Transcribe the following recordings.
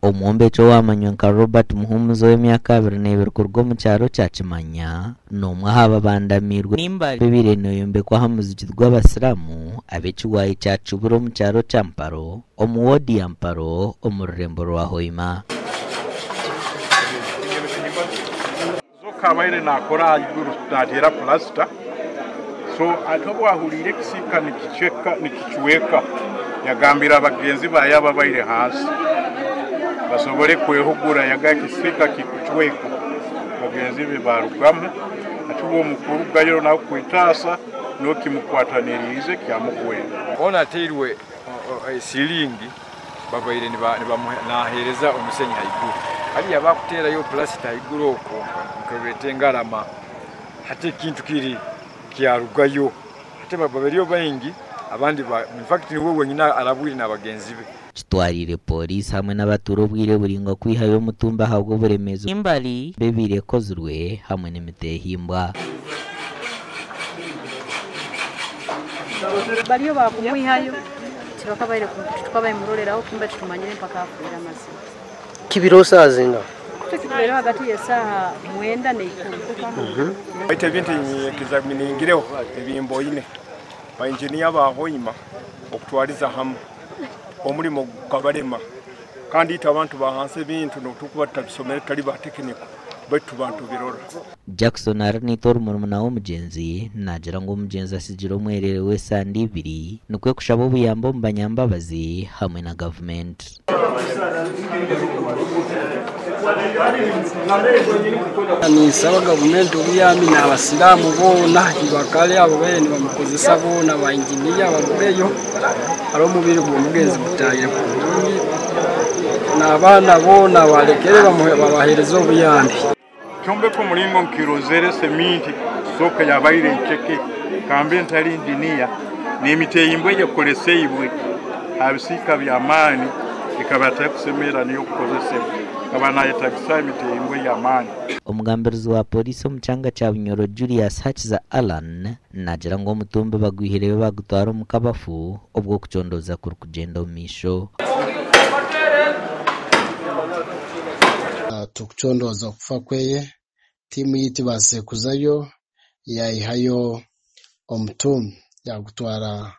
Omwombeki owamanywa nka Robert Muhumuza ow'emyaka 22 kuruga omu kyaro kya Kimanya n'omwe aha babandamiirwe n'imbari ebaire neeyombekwa aha muzigiti gw'abasiraamu ab'ekiwayi kya Kibura omu kyaro kya Mparo omu woodi ya Mparo omu rurembo rwa Hoima. Zoka abaire nakora ahaiguru nateera pulasita so ati obu ahuriire ekisiika nikicweka yagambira bagenzi baye ababaire hansi basobole kwehugura yagamba ekisiika kikucweka bagenzi be barugamu ati uwe omu kurugayo nawe kwetaasa niho kimukwataniriize kyamugwera. Hoona ateirwe siringi babaire naheereza omusenyi haiguru. Hariya bakuteerayo pulasita haiguru okwo nkabeeta engarama hati ekintu kiri kyarugayo hati bariyo baingi abandi in fact niwe wenyine arabwire nabagenzi be. Kitwariire Pooriisi hamwe n'abatuura obwire buraingwa kwihayo omutumbi ahabw'oburemeezi bw'embari ebaire ekozirwe hamwe n'emiteehimbwa. Bariyo baakumwihayo tibakabaire titukabaimuroreraho kumbe titumanyire mpaka afiire amazima. Kibiro saaha zingaha? Ekyo kitubaireho hagati y'esaaha mwenda n'eikumi. Baitu ebintu ebi ebimboine, ba inginiya ba Hoima okutwariza hamwe omurimo gukabarema kandi itwe abantu ba hansi ebintu n'obutukuba tutabisomere tutali ba tekiniko baitu tuba nitubirora. Jackson Arinaitwe ori murumuna w'omugyenzi naagira ngu omugyenzi atsigire omwereere w'esande ibiri nikwo kushaba obuyambi omu banyambabazi hamwe na gavumenti. Ninsaba gavumenti obuyambi n'abasiraamu boona ibakare abo babaire nibamukozesa boona ba inginiya barugeyo hariho omubiri gw'omugenzi gutahire kurungi n'abaana boona barekere babahereze obuyambi. Ekyombeko omuringo nkirozere seminti kusooka yabaire nceke kambe ntari inginiya n'emiteehimbwa eyakoreseibwe aha bisiika by'amaani ekaba etarikusemera niyo kukozesebwa ekaba nayetagisa emiteehimbwa ey'amaani. Omugambirizi wa Pooriisi omu kyanga kya Bunyoro Julius Hakiza Allan naagira ngu omutumbi bagwihireyo bagutwara omu kabafu obwo okucondooza kurikugyenda omu maisho. Turikucondooza okufa kweye, tiimu yaitu ebaasire kuzayo yaihayo omutumbi yagutwara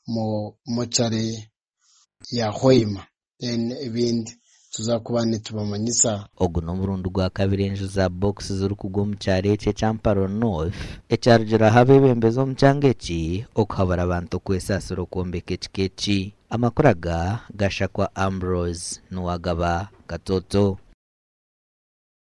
omu mochari ya Hoima then ebindi tuza kuba nitubamanyisa. Ogu n'omurundi gwa kabiri enju za bokisi zirikugwa omu kyaro eki ekya Mparo North ekyarugirweho abeebembezi omu kyanga eki okuhabura abantu okwesaasira okwombeka ekika eki. Amakuru aga gashakwa Ambrose Nuwagaba Katoto.